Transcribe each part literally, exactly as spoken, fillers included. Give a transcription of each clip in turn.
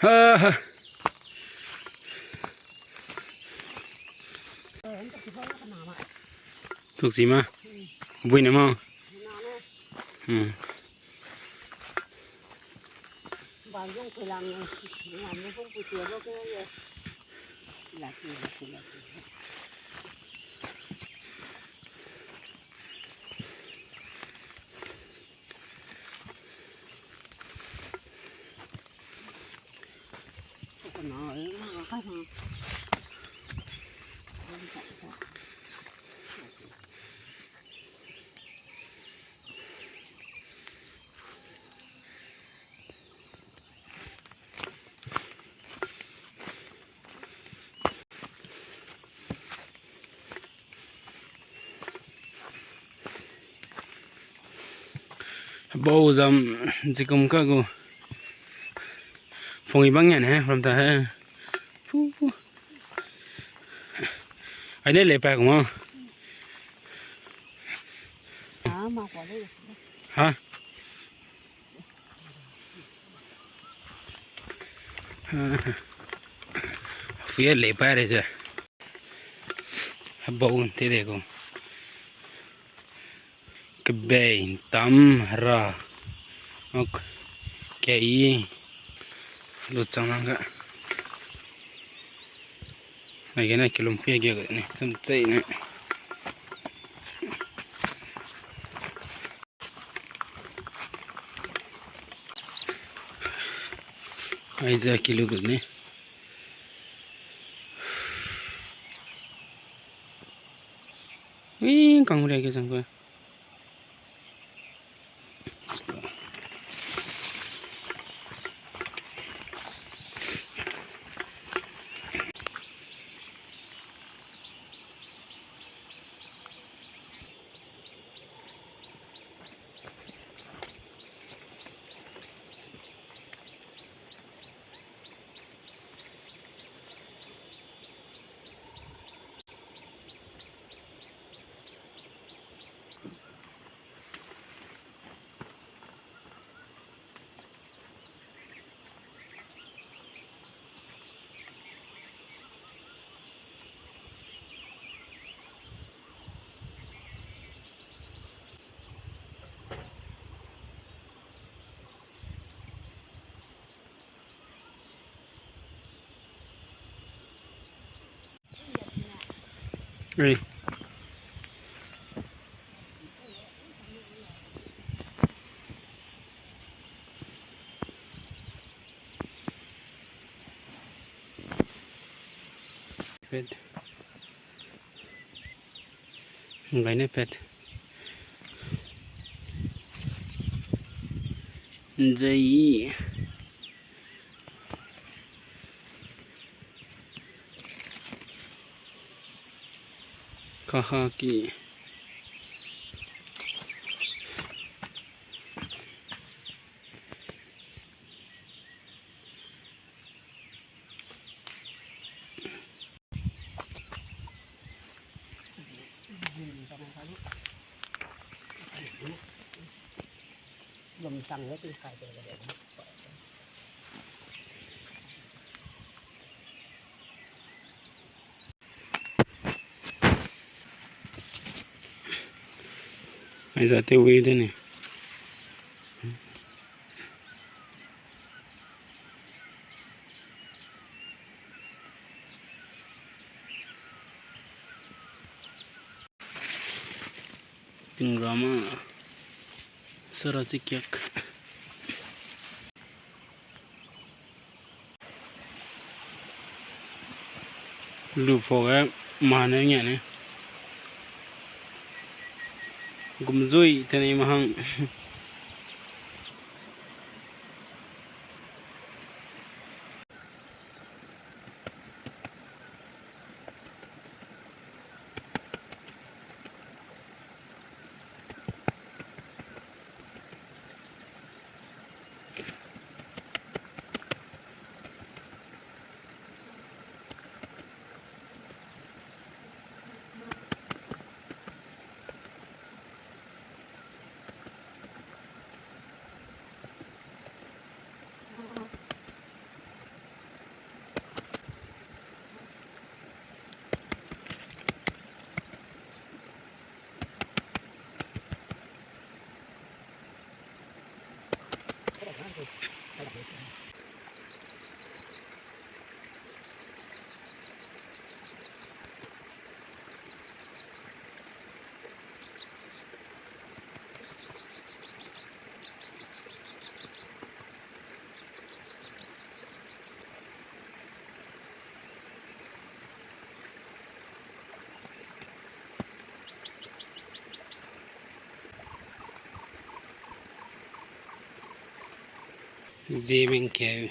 Ha, ha. Tuk si ma. Bui ne ma. Hmm. Bau zam zikum ka gu. Phung i bang yan he, ram ta he. Pu, pu. Ai ne le pa gu ma. Ha? Fuye le pa re ze. Hebau te de gu. Kebei, ntam, hera. Ok. Kei. Lu chang lang ga. Ai gene kilum fuye ge ne. Tum chei ne. Aize kilu gut ne. Ui, kang ria ke sang ko. Ei. Pet. Ngai ne pet. Nzei. Kahaki. Aiza te wi de ne. Tingrama sara chikiak. Lu phoge mane nge ne. Gumzui tene mahang. Zeme ngkeu.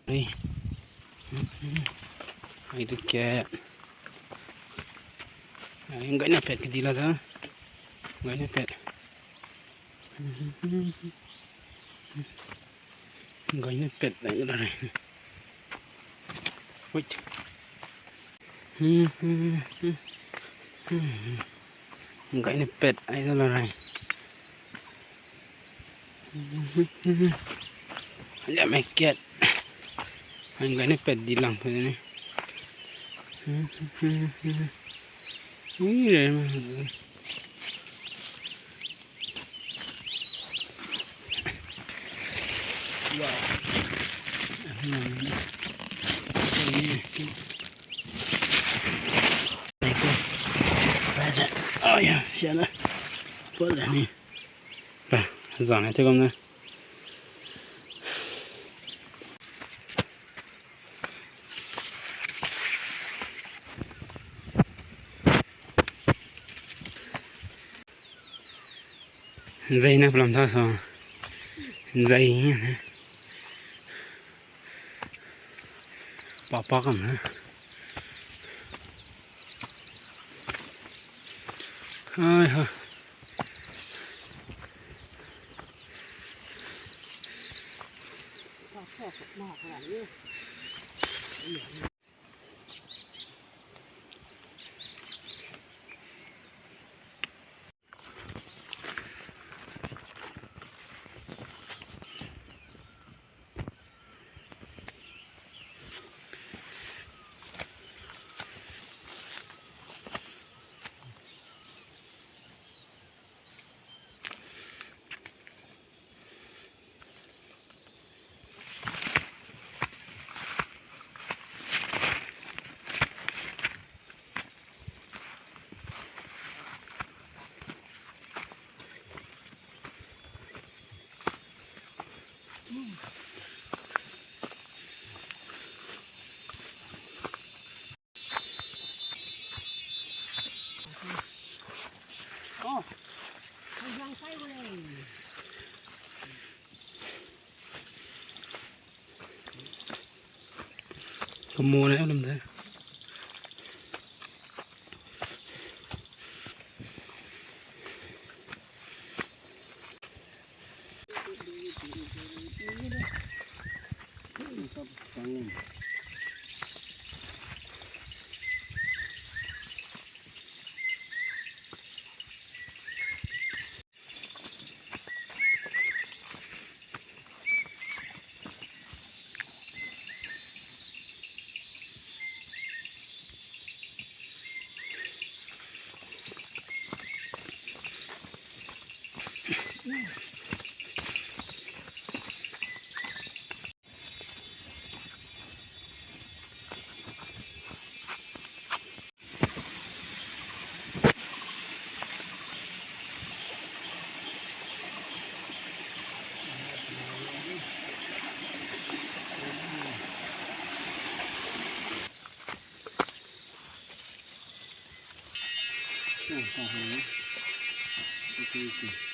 Ei. Ai du ke. Ai, ngai ne pet ke di la da. Ngai ne pet. Ngai ne pet ai la re. Wait. Ngai ne pet ai la re. Lia me kat. Ngai ne pet di lang pe ne. Ui re. Aya, siana. Pole ni. Ba, zane te gom ne. Nzei ne pelam ta sa. Nzei ne. Papa kam ne. Ai ha. Kamo ne lam de. Okay, okay.